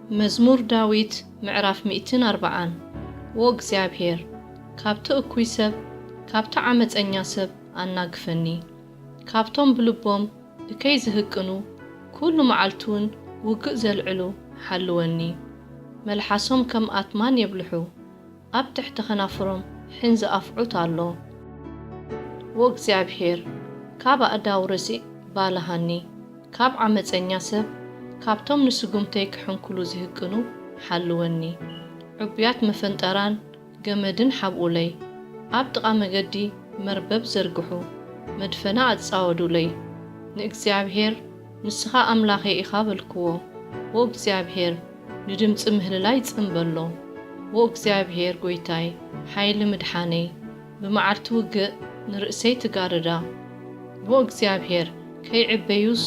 መዝሙር ዳዊት ምዕራፍ ሚእትን ኣርባዓን። ዎ እግዚኣብሔር፣ ካብቲ እኩይ ሰብ፣ ካብቲ ዓመጸኛ ሰብ ኣናግፈኒ። ካብቶም ብልቦም እከይ ዝህቅኑ፣ ኩሉ መዓልቲ እውን ውግእ ዘልዕሉ ሓልወኒ። መልሓሶም ከም ኣትማን የብልሑ፣ ኣብ ትሕቲ ኸናፍሮም ሕን ዝኣፍዑት ኣሎ። ዎ እግዚኣብሔር፣ ካብ ኣእዳው ረሲእ ባልሃኒ፣ ካብ ዓመጸኛ ሰብ፣ ካብቶም ንስጉምተይ ክሕንኩሉ ዝህቅኑ ሓልወኒ። ዕቡያት መፈንጠራን ገመድን ሓብኡለይ፣ ኣብ ጥቓ መገዲ መርበብ ዘርግሑ፣ መድፈና ኣጻወዱለይ። ንእግዚኣብሔር፣ ንስኻ ኣምላኸይ ኢኻ በልክዎ። ዎ እግዚኣብሔር፣ ንድምጺ ምህልላይ ጽን በሎ። ዎ እግዚኣብሔር ጐይታይ፣ ሓይሊ ምድሓነይ፣ ብመዓልቲ ውግእ ንርእሰይ ትጋርዳ። ዎ እግዚኣብሔር፣ ከይዕበዩስ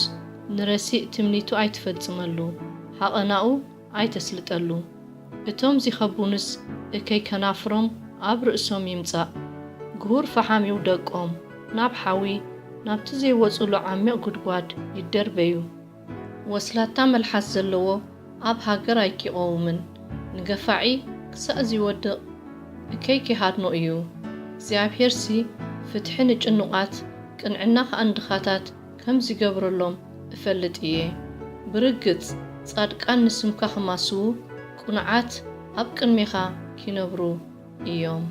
ንረሲእ ትምኒቱ ኣይትፈጽመሉ፣ ሃቐናኡ ኣይተስልጠሉ። እቶም ዚኸቡንስ እከይ ከናፍሮም ኣብ ርእሶም ይምጻእ። ግሁር ፈሓም ይውደቆም፣ ናብ ሓዊ፣ ናብቲ ዘይወጹሉ ዓሚቕ ጉድጓድ ይደርበዩ። ወስላታ መልሓስ ዘለዎ ኣብ ሃገር ኣይኪቐውምን። ንገፋዒ ክሳእ ዚወድቕ እከይ ኪሃድኖ እዩ። እግዚኣብሄርሲ ፍትሒ ንጭኑቓት፣ ቅንዕና ኸኣ ንድኻታት ከም ዚገብረሎም እፈልጥ እየ። ብርግጽ ጻድቃን ንስምካ ኺማስዉ፣ ቅኑዓት ኣብ ቅድሜኻ ኪነብሩ እዮም።